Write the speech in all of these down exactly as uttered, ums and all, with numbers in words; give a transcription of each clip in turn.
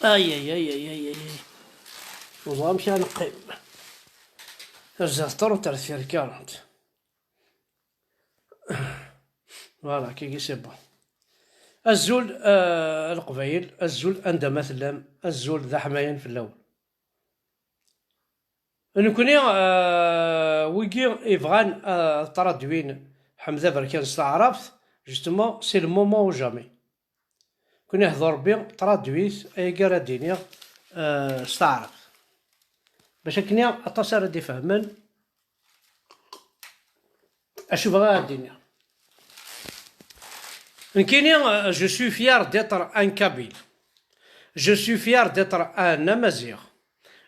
Ay, ay, ay, ay, ay, ay, ay. Ur ẓriɣ amek ara neqqim. Rziɣ trente ar deffir quarante. Voilà, kiki c'est bon. Azul, euh, a Leqbayel, azul anda ma tellam, azul d aḥmayan fell-awen. Nekkni, euh, wigi ibɣan, euh, ad traduin Ḥmed Aberkan s taɛrabt, justement, c'est le moment ou jamais. Nekkni hḍer Rebbi, traduit ayagi ara d-iniɣ, euh, s taɛrabt. Bac akken aṭas ara d-ifehmen acu bɣiɣ ad d-iniɣ. Nekkini, euh, je suis fier d'être un Kabyle. Je suis fier d'être un Amazigh.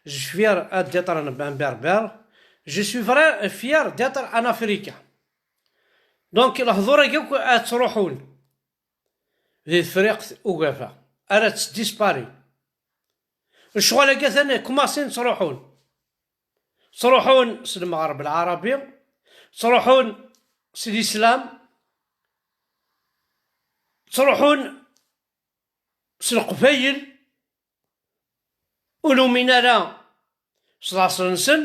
Je suis fier d'être un, un Berbère. Je suis vrai, fier d'être un Africain. Donc, lehdur-agi akk ad ttruḥun di Tefriqt Ugafa. Ara tt-disparin. Lecɣal-agi atan kumasin ttruḥun. Ttruḥun s Lmeɣreb Lɛarabi, ttruḥun s Lislam, ttruḥun s Leqbayel, ur numin ara s laṣel-nsen.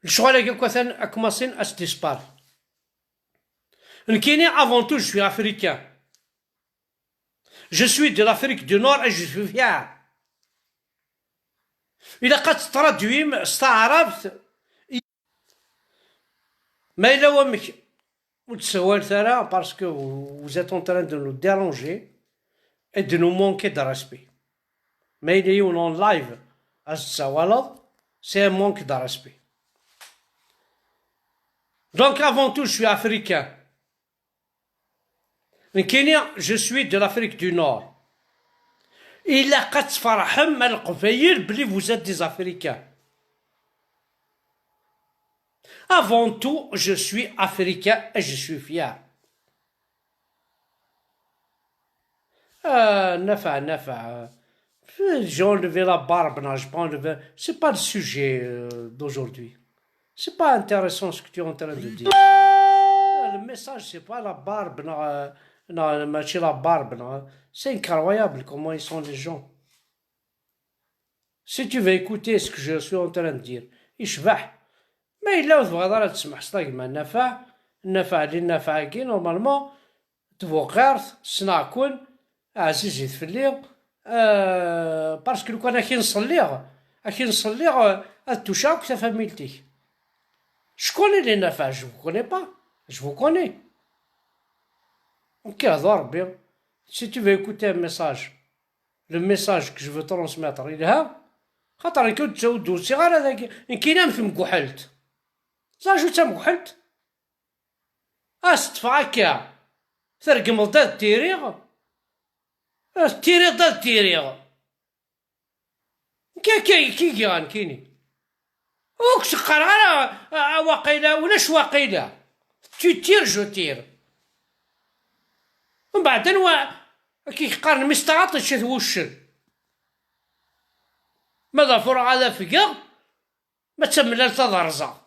Lecɣal-agi akk atan akmasin ad s-dispar. Nekkini, avant tout, je suis africain. Je suis de l'Afrique du Nord et je suis fier. Ilaq ad tettradwim s taɛrabt. Ma yella wamek ur tessawaleḍ ara, parce que vous êtes en train de nous déranger et de nous manquer de respect. Ma yella yiwen en live ad s-tessawaleḍ, c'est un manque de respect. Donc avant tout, je suis africain. Nekkini, je suis de l'Afrique du Nord. Ilaq ad tferḥem a Leqbayel belli vous êtes des Africains. Avant tout, je suis africain et je suis fier. Ah, Nafa, Nafa. J'ai enlevé la barbe, non, j'ai pas enlevé. C'est pas le sujet, euh, d'aujourd'hui. C'est pas intéressant ce que tu es en train de dire. Euh, le message, c'est pas la barbe, non, euh, non, ماشي la barbe, non. C'est incroyable comment ils sont les gens. Si tu veux écouter ce que je suis en train de dire, yecbeḥ. Ma yella ur tebɣiḍ ara ad tesmeḥseḍ a gma Nafa, Nafa Ali, Nafa-agi, normalement, tbuqirt, ssneɣ-ken, ɛzizit fell-i, euh, parce que lukan ad k-in-ṣelliɣ, ad k-in-ṣelliɣ, euh, ad tucaɣ akk tafamilt-ik. Je connais les Nafa, je vous connais pas, je vous connais. Ok, hḍer Rebbi, si tu veux écouter un message, le message que je veux transmettre, yelha, xaṭer nekk ur d-, ur d-usiɣ ara dagi, nekkini am temguḥelt. Ẓer acu d tamguḥelt? Ad s-ṭṭfeɣ akka, tergmeḍ-d ad ttiriɣ, ad ttiriḍ-d ad ttiriɣ. Nekk akka i k-iga nekkini. Ur k-qqareɣ ara, a, a, waqila, ulac waqila. Tu tires, je tire. Mbeɛd anwa akka i k-qqaren mi s taɣaṭ ičča-t wuccen? Ma d afureɣ ad afgeɣ, ma d tamellalt ad rẓeɣ.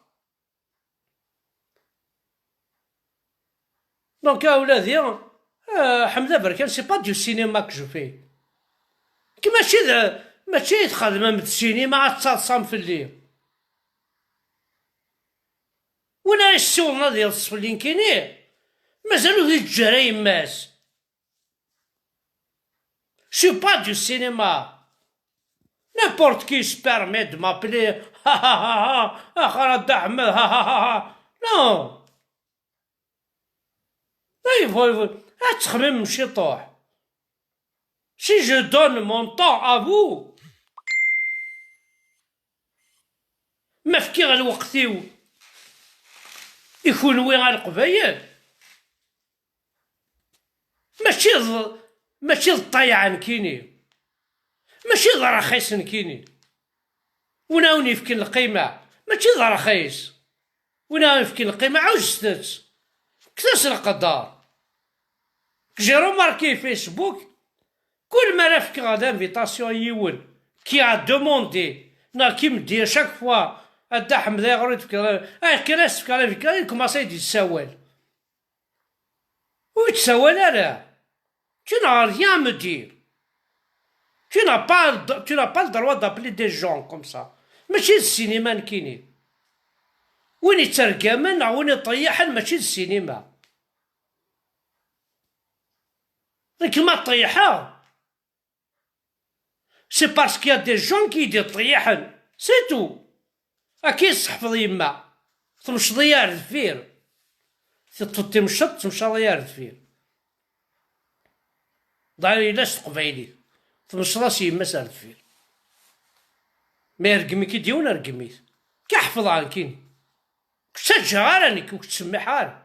Donc, a wladi, euh, Ḥmed Aberkan, c'est pas du cinéma que je fais. Nekk mačči d, mačči i txedmem d sinima ad taḍsam fell-i. Win ara yessiwḍen ad yeḍs fell-i nekkini, mazal ur t-yeǧǧi ara yemma-s. C'est pas du cinéma. N'importe qui se permet de m'appeler, ha ha ha ha, axir a Dda Ḥmed, ha ha ha ha. Non. Là, il faut, il faut, ad txemmem ciṭuḥ. Si je donne mon temps à vous, ma fkiɣ lweqt-iw i kunwi a Leqbayel, mačči d, mačči d ṭṭayeɛ nekkini. Mačči d ṛxis nekkini. Win ara wen-yefken lqima, mačči d ṛxis. Win ara wen-yefken lqima, ɛuzzet-tt. Fket-as leqder. J'ai remarqué Facebook, kul mi ara fkeɣ l'invitation i yiwen qui a demandé, neɣ qui me dit à chaque fois, a Dda Ḥmed, ayɣer ur d-tefkiḍ ara, ayɣer ur s-tefkiḍ ara, il commence ad d-yessawal. Ur yettsawal ara. Tu n'as rien à me dire. Tu n'as pas, tu n'as pas le droit d'appeler des gens comme ça. Mačči d ssinima nekkini. Win yettergamen neɣ win iṭeyyaḥen mačči d ssinima. Nekk ma ṭeyḥeɣ, c'est parce qu'il y a des gens qui yi-d-iṭeyyaḥen. C'est tout. Akka i tesseḥfeḍ yemma. Temceḍ-iyi ar deffir. Teṭṭfeḍ timceḍt, temceḍ-iyi ar deffir. Ḍayer yella s teqbaylit. Temceḍ-as yemma-s ar deffir. Ma yergem-ik-id yiwen, rgem-it. Akka ḥefḍeɣ nekkini. Ur k-ttaǧǧaɣ ara nekk, ur k-ttsemmiḥeɣ ara.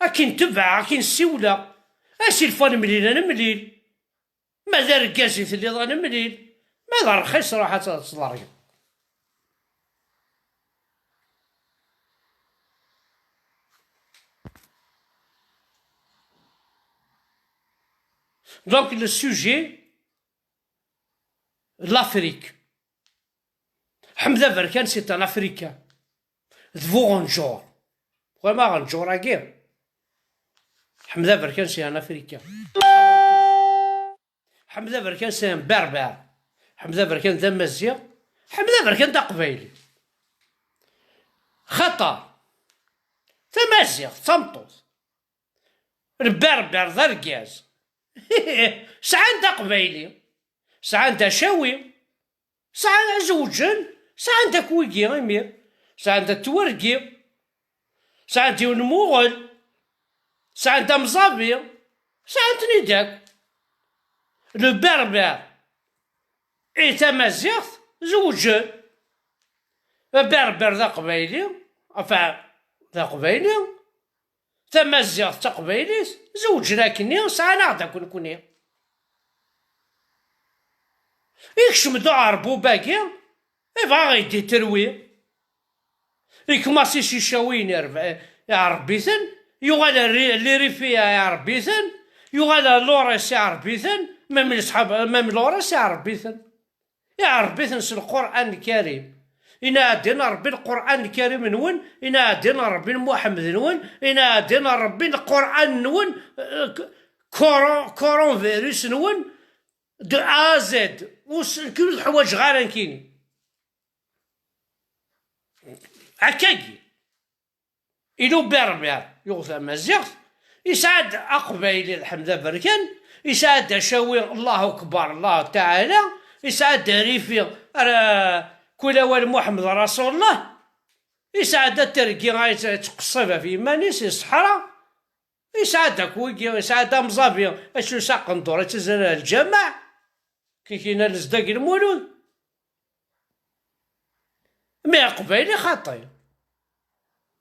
Akken tebɛeɣ, akken ssiwleɣ. Asilfu ad nemlil, ad nemlil. Ma d argaz i telliḍ, ad nemlil. Ma d rxis, ruḥ ad teḍ-, ad teḍregeḍ. Donc, le sujet, l'Afrique. Ḥmed Aberkan, c'est un Africain. D bu Ɣenǧur. Wama Ɣenǧur-agi. Ḥmed Aberkan, c'est un Africain. Ḥmed Aberkan, c'est un Berbère. Ḥmed Aberkan d Amaziɣ. Ḥmed Aberkan d Aqbayli. Xaṭer, Tamaziɣt d tameṭṭut. Lberber d argaz. Sɛan-d Aqbayli. Sɛan-d acawi. Sɛan, zewǧen. Sɛan-d akk wigi imir. Sɛan-d at Twergi. Sɛan-d yiwen Muɣel. Sɛan-d Amẓabi. Sɛan-ten-id akk. Lberber i Tamaziɣt zewǧen. Aberber d Aqbayli, enfin, d Aqbayli, Tamaziɣt d Taqbaylit, zewǧen akkenni, sɛan-aɣ-d akk nekkni. Ikcem-d uɛerbub-agi, ibɣa ad ɣ-yeddi terwi. Ikmaṣi s icawiyen irb-, iɛrebbiten, yuɣal ar ri-, lirifi iɛrebbiten, yuɣal ar Lores iɛrebbiten, même lesḥab, même Lores iɛrebbiten. Iɛrebbiten s Lqur'an Lkarim. Inaɛdin Ṛebbi Lqur'an Lkarim-nwen, inaɛdin Ṛebbi Muḥemmed-nwen, inaɛdin Ṛebbi Lqur'an-nwen, eh, k-, coron-, coronavirus-nwen, de A à Z. Ur s-, ur ḥwaǧeɣ ara nekkini. Akkagi. Ilu Berber yuɣ tamaziɣt, yesɛa-d Aqbayli Lḥemd Aberkan, yesɛa-d acawi Allahu Akbar, Allahu Taɛala, yesɛa-d arifi ara kul awal Muḥemmed Rasulullah, yesɛa-d atergi ay yettqeṣṣib ɣef yiman-is, iṣeḥra, yesɛa-d akk wigi, yesɛa-d amẓabi, acu yesɛa aqendur, yettazal ar lǧameɛ. Kikina nezdag lmulud. Mi Aqbayli xaṭi.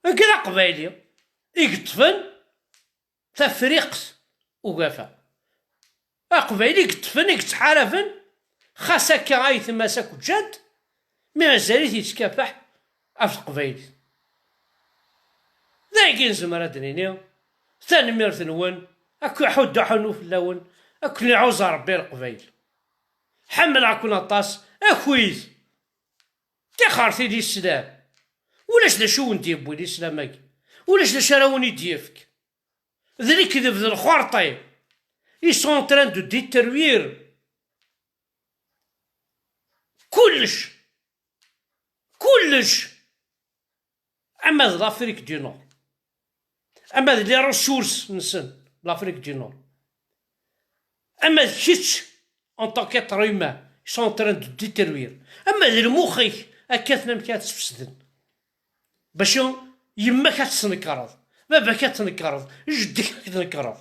Nekk d Aqbayli i yeṭṭfen Tafriqt Ugafa. Aqbayli i yeṭṭfen, i yettḥaraben, xas akka aytma-s akk ǧǧan-t, mi mazal-it yettkafaḥ ɣef teqbaylit. D ayagi nezmer ad d-nini, tanemmirt-nwen, ad ken-iḥudd uḥunnu fell-awen, ad ken-iɛuzz Ṛebbi a Leqbayel. Ḥemmleɣ-ken aṭas, akit! Tixerti n Lislam! Ulac d acu i wen-d-yewwi Lislam-agi. Ulac d acu ara wen-id-yefk. D lekdeb d lxerṭi. Ils sont en train de détruire kullec. Kullec. Ama d l'Afrique du Nord, ama d les ressources-nsen, l'Afrique du Nord, ama d kečč en tant qu'être humain, ils sont en train de détruire. Ama d lmux-ik, akka-ten amek ad tt-fesden. Bac yemma-k ad tt-tnekreḍ, baba-k ad t-tnekreḍ, jeddi-k ad t-tnekreḍ.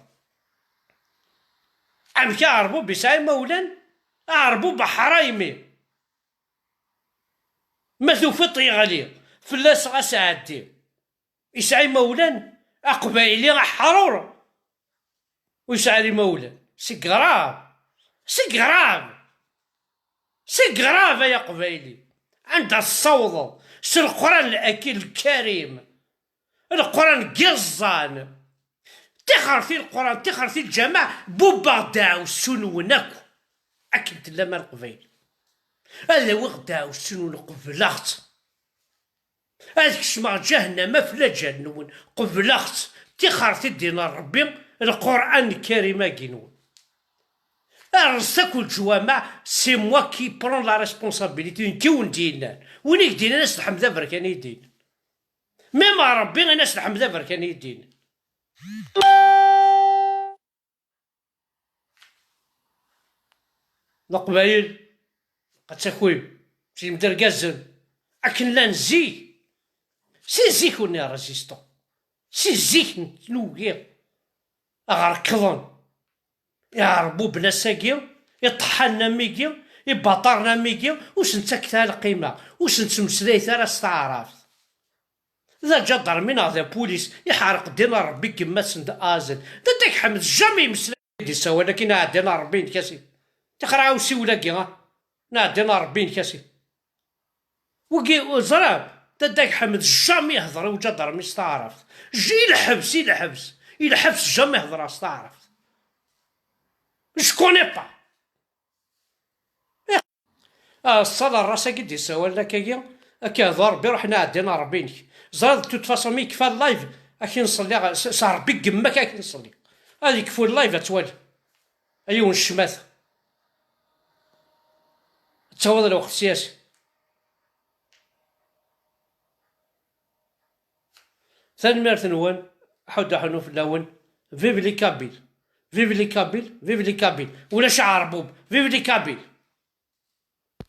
Amek aɛerbub yesɛa imawlan? Aɛerbub aḥraymi. Ma tufiḍ yeɣli, fell-as ɣas ɛeddi. Yesɛa imawlan, aqbayli aḥrur. Ur yesɛi ara imawlan. C'est grave. C'est grave. C'est grave ay aqbayli. Anda tessawḍeḍ s Leqran l-, lkarim. Leqran n yiẓẓan. Tixerti Leqran, tixerti lǧameɛ, bubbeɣ ddeɛwessu-nwen akk. Akken tellam a Leqbayel. Ad awiɣ ddeɛwessu-nwen, qebleɣ-tt. Ad kecmeɣ ǧahennama f laǧal-nwen, qebleɣ-tt. Tixerti ddin n Ṛebbi, Leqran Lkarim-agi-nwen. Rret akk leǧwameɛ, c'est moi qui prend la responsabilité, nekk i wen-d-yennan. Win i k-d-yennan Ass Lḥemd aberkan i yi-d-yennan. Même Ṛebbi ini Ass Lḥemd aberkan i yi-d-yennan. Leqbayel, ad takwim, seg yimdergazen, akken llan zik, si zik on est résistant, si zik nugi ad ɣ-rekḍen iɛerbuben ass-agi, iṭeḥḥanen am wigi, ibaṭaren am wigi, ur sen-ttakket ara lqima, ur sen-ttmeslayet ara s taɛrabt. D aǧadarmi neɣ d apulis, iḥerq ddin n Ṛebbi deg yemma-tsen d A à Z. D Dda Ḥmed, jamais yemmeslay. D-isawal akin, Ɛeddi n Ṛebbi-inek a sidi. Tixer-aɣ usiwel-agi, a Ɛeddi n Ṛebbi-inek a sidi. Wigi, ẓran, Dda Ḥmed jamais ihder i uǧadarmi s taɛrabt. J-, i lḥebs, i lḥebs, i lḥebs jamais hedreɣ s taɛrabt. Je connais pas. Ah, ṣṣala n ras-agi d-isawalen akkagi, akka d Ṛebbi, ruḥen Ɛeddi n Ṛebbi-inek. Ẓriɣ, de toute façon, mi yekfa live, ad k-in-ṣelliɣ, s, s Ṛebbi n yemma-k ad k-in-ṣelliɣ. Ad yekfu live, ad twali. A yiwen ccmat. Ad tawiḍ lweqt sya-s. Tanemmirt-nwen, ḥudd aḥunnu fell-awen. Vive les Kabyles! Vive les Kabyles! Vive les Kabyles! Ulac aɛerbub! Vive les Kabyles!